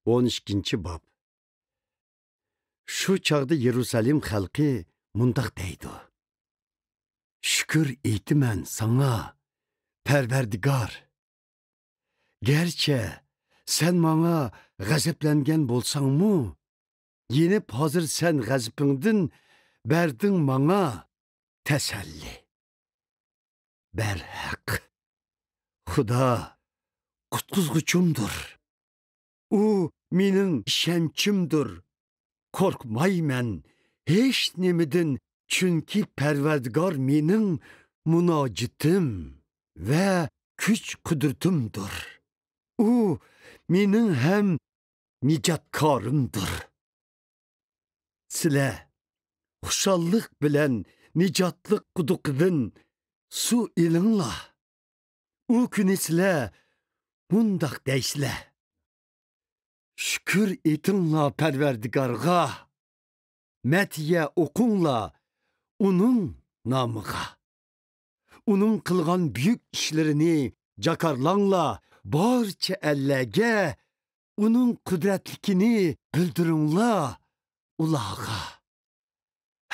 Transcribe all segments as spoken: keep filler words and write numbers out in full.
ئون ئىككىنچى باب. شۇ چاغدا يېرۇسالېم خەلقى مۇنداق دەيدۇ: «شۈكۈر ئېيتىمەن ساڭا، پەرۋەردىگار. گەرچە سەن ماڭا غەزەپلەنگەن بولساڭمۇ، يېنىپ ھازىر سەن غەزىپىڭدىن بەردىڭ ماڭا تەسەللى. بەرھەق، خۇدا قۇتقۇزغۇچۇمدۇر. ئۇ مېنىڭ ئىشەنچىمدۇر. قورقمايمەن ھېچ نېمىدىن، چۈنكى پەرۋەردىگار مېنىڭ مۇناجىتىم ۋە كۈچ-قۇدرىتىمدۇر. ئۇ مېنىڭ ھەم نىجاتكارىمدۇر. سىلەر خۇشاللىق بىلەن نىجاتلىق قۇدۇقىدىن سۇ ئېلىڭلار. ئۇ كۈنى سىلەر مۇنداق دەيسىلەر: شۈكۈر ئېيتىڭلار پەرۋەردىگارغا، مەدھىيە ئوقۇڭلار ئۇنىڭ نامىغا. ئۇنىڭ قىلغان بۈيۈك ئىشلىرىنى جاكارلاڭلار بارچە ئەللەرگە، ئۇنىڭ قۇدرەتلىكىنى بىلدۈرۈڭلار ئۇلارغا.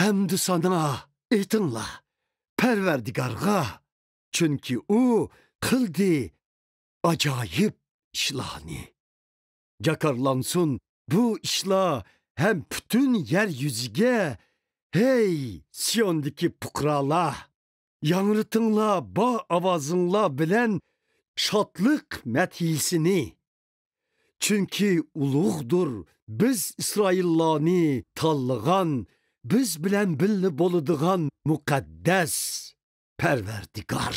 ھەمدۇسانا ئېيتىڭلار پەرۋەردىگارغا، چۈنكى ئۇ قىلدى ئاجايىپ ئىشلارنى. جاكارلانسۇن بۇ ئىشلار ھەم پۈتۈن يەر يۈزىگە. ھەي، سىيوندىكى پۇقرالار، ياڭرىتىڭلار بار ئاۋازىڭلار بىلەن شادلىق مەدھىيىسىنى. چۈنكى ئۇلۇغدۇر بىز ئىسرائىللارنى تاللىغان، بىز بىلەن بىللە بولىدىغان مۇقەددەس پەرۋەردىگار.